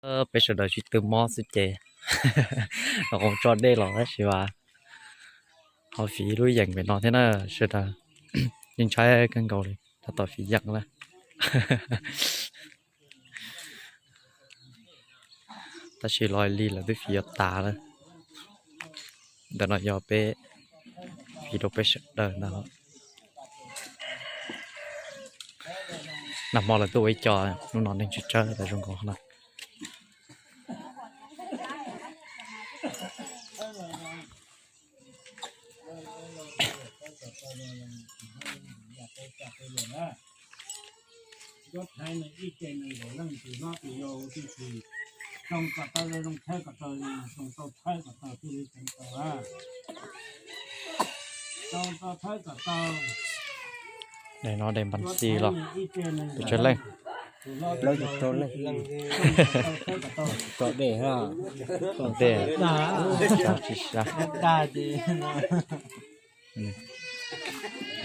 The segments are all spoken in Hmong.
Peb sawv daws tsis tw mob xwb ces los koom tso dej los tab sis mas ho fiv lub yeem pem no thiab na sawv daws. Yeej ntshai kawg nkaus li tab tom fiv yeem na. Tab sis los li lawv twb fiv yuav tas lawm. Ntawm no yog peb fiv rau peb sawv daws ntag. Nag hmo lawv tuaj ua ib co, hnub no neeg tsawg tsawg tas zoo nkaus na. Daim no daim npas xis los tus tsawg leej? Rau leej. Rau dej, rau dej. Tsis sab.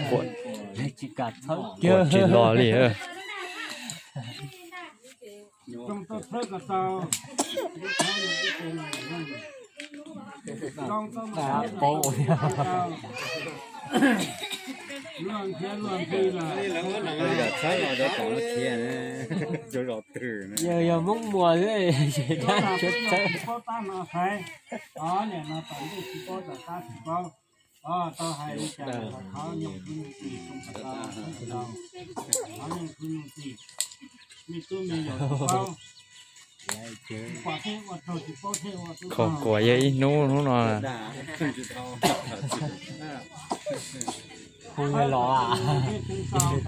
Quas tsis los li. Yog Hmoob Muas xwb, dab tshab txawb. Kho kuas yog ib hnub hnub no. Hu los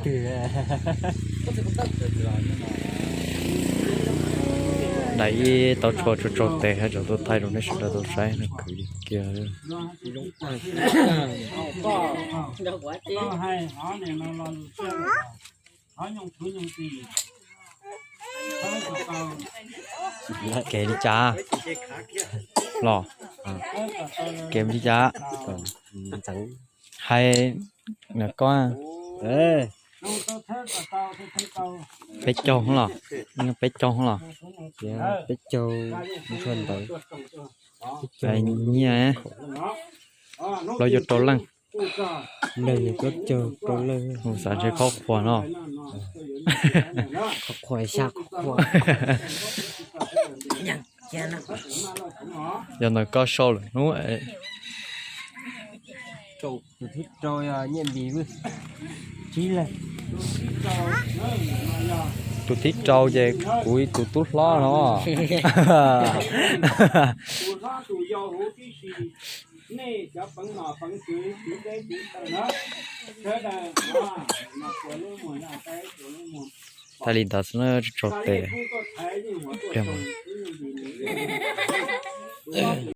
twg. Daim ib tau tshua tsuas tsaug tes hab tseem tuaj thaij rau nej sawv daws tau saib no kwv kiag. Kev li cas los? Kev li cas? Hais nws koj peb caug los, peb caug los, peb caug ntawd, nyiaj los yuav rau leej. Neeg plaub caug rau leej. Xav ntshe qhov qhuas no. Qhov qhuas xya qhov qhuas. Yog ntawm koj sau lawm hnub. Tus thib rau yog Nyiaj Npis, tsib leeg. Tus thib rau ces kuv tus tub hlob no. Thaij li ntawd xwb na, tso tes.